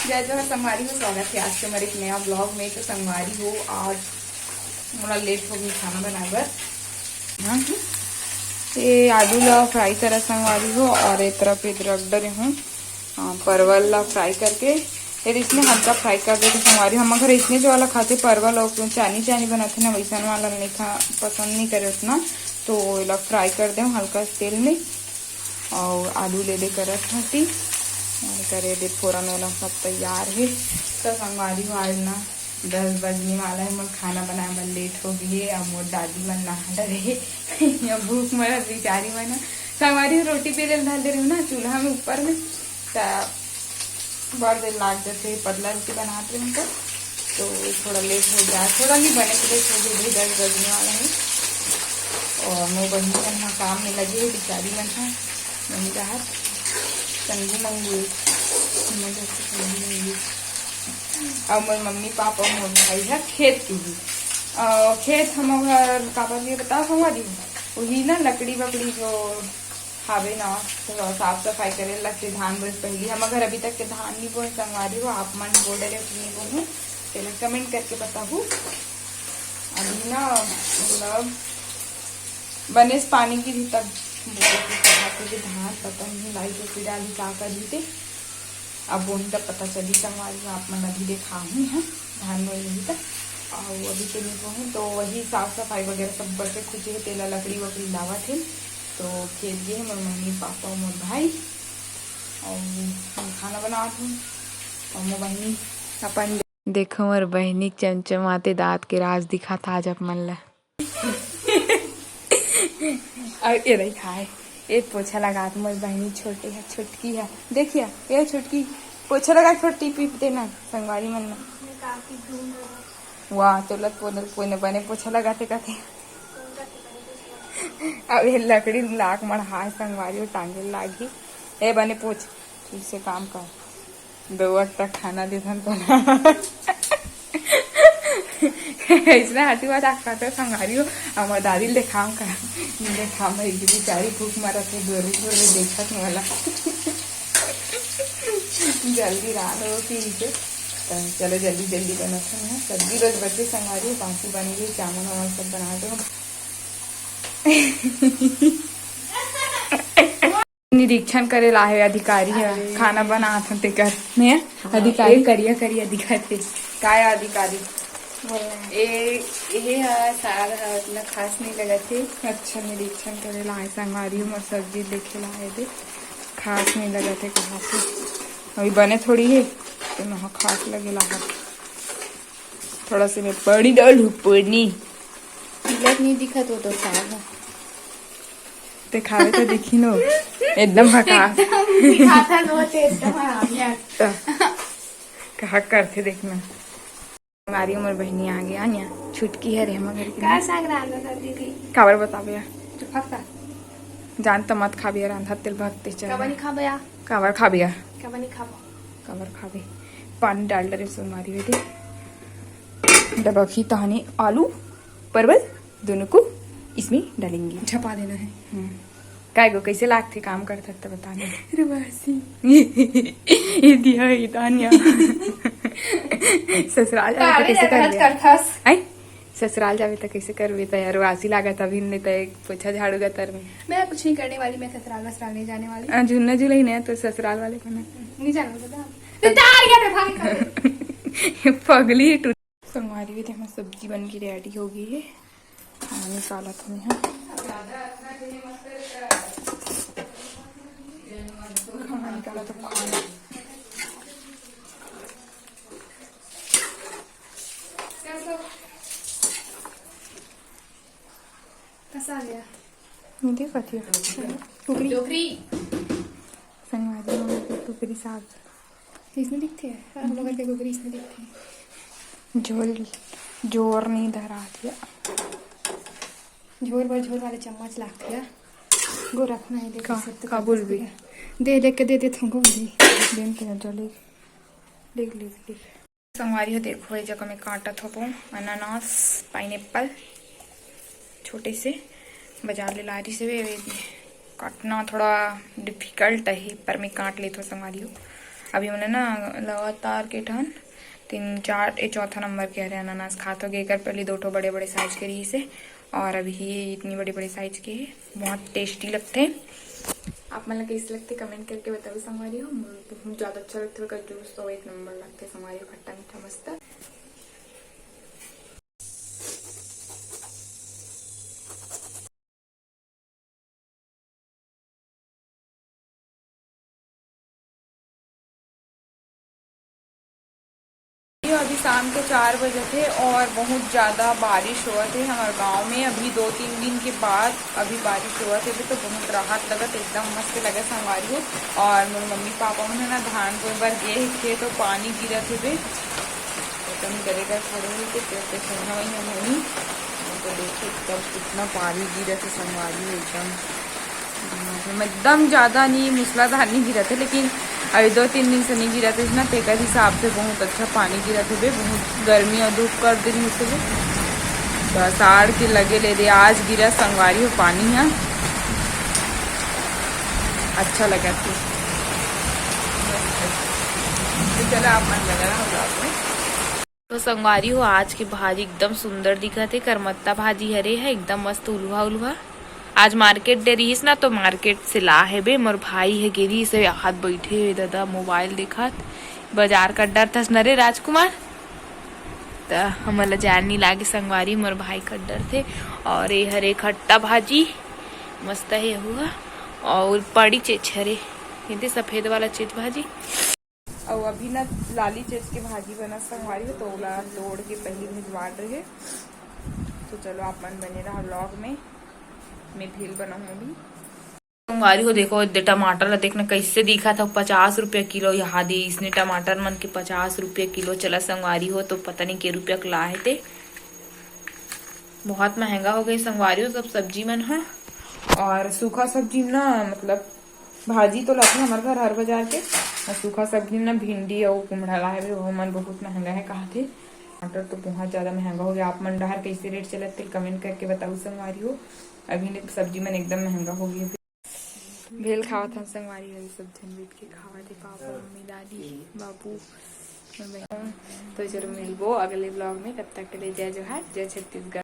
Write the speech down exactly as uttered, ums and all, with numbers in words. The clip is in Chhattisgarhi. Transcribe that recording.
जय जोहार संगवारी हो, स्वागत है आज के हमारे एक नया ब्लॉग में। तो संगवारी हो, आज थोड़ा लेट हो गई खाना बनाए बर। हाँ, ये आलू ला फ्राई करा संगवारी हो, और एक तरफ इधर रख डरे हूँ, हाँ, परवल ला फ्राई करके। फिर इसमें हल्का फ्राई कर देते संगवारी। हम घर इसने जो वाला खाते परवल और चानी चानी बनाते ना, वैसन वाला नहीं खा, पसंद नहीं करे उतना। तो एला फ्राई कर दे हल्का तेल में, और आलू ले दे करत हटी, और करे दे फोरन वोरन सब तैयार है। तो संगवारी हो, आज ना दस बजने वाला है, मोर खाना बनाए बर लेट हो गई है। अब मोर दादी मन नहा डरे हे। अब भूख मरत बिचारी मन ह। संगवारी हो, रोटी बेले ल धर दे रहे ना चूल्हा में ऊपर में, त बड़ देर लाग जाते, पतला रोटी बनाते हैं तो, तो थोड़ा लेट हो जाए, थोड़ा नहीं बने के लेट हो गई, दस बजने वाला है। और मोर बहिनी मन ह काम में लगे है, बिचारी मन ह नहीं रहत, संगी मंगी, मजा से संगी मंगी। और मोर मम्मी पापा, मोर भाई ह खेत के ही, और खेत हम घर काबर लिए बताओ संगवारी हो, वही ना लकड़ी वकड़ी जो हावे ना, थोड़ा साफ सफाई करे लगथे। धान बोए से पहिली, हम घर अभी तक के धान नहीं बोए संगवारी हो, आप मन बोल डरे कि नहीं बोहूँ, तेला कमेंट करके बताहू। अभी ना मतलब बने से पानी गिरही तब बोए के कहा थे कि धान पता नहीं लाइट उठी डाली का करही ते। अब बोही तब पता चली संगवारी हो, आप मन अभी देखाहूँ है धान बोए रही तब। और अभी के नहीं बोहूँ तो वही साफ सफाई वगैरह सब बचे खुचे है, तेला लकड़ी वकड़ी लावत है। तो खेत गे हे मोर मम्मी पापा मोर भाई, और मैं खाना बनात हूँ। और मोर बहिनी अपन देखो, मोर बहिनी के चमचमाते दांत के राज दिखात आज आप मन ला। और ये रही खाए, ये पोछा लगात मोर बहिनी छोटे है, छोटकी है, देखिए ये छोटकी पोछा लगा छोड़ टीपी देना संगवारी मन में। वाह, तोला तो बने, बने पोछा लगाते कथे। अब ये लकड़ी लाक मढ़ाए संगवारी हो, टांगे लागही। ए बने पोछ, ठीक से काम कर। दो वक्त तक खाना देथन तो ना। इसने हाथी बात आख खाते संगवारी हो, हमर दादी ले खाम का, ले खाम भाई की बेचारी भूख मरत है, गोरे गोरे देखत वाला। जल्दी रात हो की इसे। तो चलो जल्दी जल्दी बनाते हैं। सब्जी रोज बचे संगवारी, बाकी बन गई, चावल वावल सब बना दो। निरीक्षण करे ला हे अधिकारी ह, अरे। खाना बनात हन तेकर। ने हाँ, अधिकारी। ए करिया करिया दिखत हे। काय अधिकारी? बोलना है। ए, एहे ह साग ह उतना खास नहीं लगत हे। अच्छा, निरीक्षण करे ला हे संगवारी, मोर सब्जी देखे ला हे दे। खास नहीं लगत हे कहा से। अभी बने थोड़ी हे, तो ना खास लगे ला हे। थोड़ा से मैं पानी डालू, पानी। पीला नहीं दिखत हो तो साग ह। ते खावे तो देखी नो, एकदम भकास। एकदम दिखाता नो, ते एकदम हरामी है। त कहा करथे देखना। हमारी उमर बहिनी आ गया, आनिया छुटकी है रे हमर घर की। का साग रांधा था दीदी? काबर बताबे यार? तो फक्का। जान त मत खाबे यार, रांधा तेल भगते चल। काबर नहीं खाबे यार? काबर खाबे यार? काबर नहीं खाबो? काबर खाबे? पानी डाल डरे संगवारी हो दे। डबकी तहनी आलू, परवल दोनों को इसमें डालेंगे। झपा देना है। हम्म। काय गो कैसे लागथे काम करथस त बता ना। रुवासी। ये दिया ये तानिया। ससुराल जाबे त कैसे करबे? करथस। आई? ससुराल जाबे त कैसे करबे? त यार रुवासी लागत अभी ने त एक पोछा झाड़ू गतर में। मैं कुछ नहीं करने वाली, मैं ससुराल वसुराल नहीं जाने वाली। आ, झुन्ना झुलही ने तो ससुराल वाले को ना। नहीं जाना पता। तो तार गया तो भाभी का। पगली टूट। संगवारी भी देखो, सब्जी बन के रेडी हो गई है। खाना निकालत हूँ यहाँ। खाना निकालत हूँ, खाना। कसा गया? ये देखत हियो। कुकरी। कुकरी। संगवारी हो, कुकरी साग। इसने दिखते हैं। हाँ, मगर के कुकरी इसने दिखते हैं। झोल जोर नहीं धरा दिया। झोर बर झोर वाले चम्मच लागथे या। गो रखना है, देखो, का, सब तो का बोलबे? दे, देख के दे दे, थोंगो दे। देन के जो ले, ले, ले, ले। संगवारी हो, देखो, ये जगह में काटत होबो अनानास, पाइनएप्पल, छोटे से बाजार ले लारी से वे, वे काटना थोड़ा डिफिकल्ट है, पर मैं काट लेत हो संगवारी हो। अभी हमन ना लगातार के ठन तीन चार, ए चौथा नंबर के हरे अनानास खात हो गे। एकर पहले दो ठो बड़े बड़े साइज के रहिस हे और अभी ये इतनी बड़ी बड़ी साइज के हे, बहुत टेस्टी लगथे। आप मन ला कैसे लगथे कमेंट करके बताओ संगवारी हो। मोला बहुत ज्यादा अच्छा लगथे ओकर जूस, तो एक नंबर लगथे संगवारी हो, खट्टा मीठा मस्त। अभी शाम के चार बजे थे और बहुत ज्यादा बारिश होवत हे हमर गांव में। अभी दो तीन दिन के बाद अभी बारिश होवत हे, तो बहुत राहत लगत, एकदम मस्त लगत संगवारी हो। और मोर मम्मी पापा मन ह ना धान बोए बर गे हे खेत, तो पानी गिरत हे बे, एकदम डरे कर खड़े हुए थे, तो, तो संगवारी हो, तो देखिए एकदम कितना पानी गिरत हे संगवारी हो, एकदम एकदम ज्यादा नहीं, मूसलाधार नहीं गिरत हे, लेकिन अभी दो तीन दिन से नहीं गिरत हे ना, तेकर हिसाब से बहुत अच्छा पानी गिरत हे बे। बहुत गर्मी और धूप कर दिन होते बे, तो आषाढ़ के लगे ले दे आज गिरा संगवारी हो पानी ह, अच्छा लगत हे। तो चला आप मन लगा रहा vlog में। तो संगवारी हो, आज के भाजी एकदम सुंदर दिखत हे, करमत्ता भाजी हरे हे, एकदम मस्त उल्हा उल्हा। आज मार्केट डे रहिस ना, तो मार्केट से ला हे बे, मोर भाई हे गे रहिस हे, हाथ बैठे हे दादा मोबाइल देखत। बाजार कर डर थस न रे राजकुमार, त हमन ला जान नहीं लागे संगवारी, मोर भाई कर डर थे। और ये हरे खट्टा भाजी मस्त हे हुआ, और पड़ी चेच हरे, ये सफेद वाला चेच भाजी। अउ अभी ना लाली चेच के भाजी बनत संगवारी हो, तो ओला तोड़ के पहली भिजवात रहे। तो चलो आप मन बने रहा vlog में, मैं भेल बनाऊँ अभी। संगवारी हो देखो, दे टमाटर ला देखना कैसे दिखत हे, पचास रुपया किलो। यहाँ दे इसने टमाटर मन के पचास रुपया किलो चला संगवारी हो, तो पता नहीं के रुपया के ला हे ते। बहुत महंगा हो गए संगवारी हो सब सब्जी मन ह। और सूखा सब्जी ना, मतलब भाजी तो लाथे हमर घर हर बाजार के, और सूखा सब्जी ना भिंडी और कुमड़ा लाए हुए, वो मन बहुत महंगा है कहा थे। टमाटर तो बहुत ज्यादा महंगा हो गया। आप मन डहर कैसे रेट चलत तेल कमेंट करके बताओ संगवारी हो। अभी ने सब्जी मन एकदम महंगा हो गया। भेल खावत हन संगवारी हो, सब झन बैठ के खावत हे, पापा, मम्मी, दादी, बाबू, मैं बहन। तो चलो मिलबो अगले vlog में, तब तक के लिए जय जोहार, जय छत्तीसगढ़।